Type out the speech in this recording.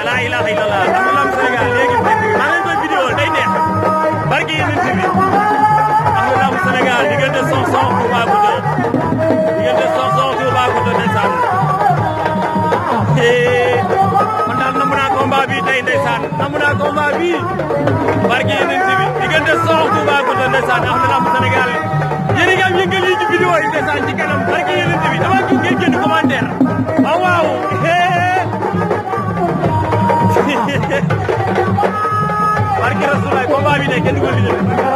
la ilaha illallah lam Sénégal léegi maa ngi koy vidéo day neex barki yéen ci bi ahlu lam Sénégal diggante Sokh Toubacouta diggante Sokh Toubacouta ndeysaan man daal namm naa combat bi tey ndeysaan namm naa combat bi barki yéen ci bi diggante Sokh Toubacouta ndeysaan ahlu lam Sénégal yéen a ngi am yëngal yi ci vidéo yi ndeysaan ci kanam barki yéen ci bi dama gis ngeen génn commentaire waaw waaw barke Rasulullah combat bi ne kenn du ko lijjanti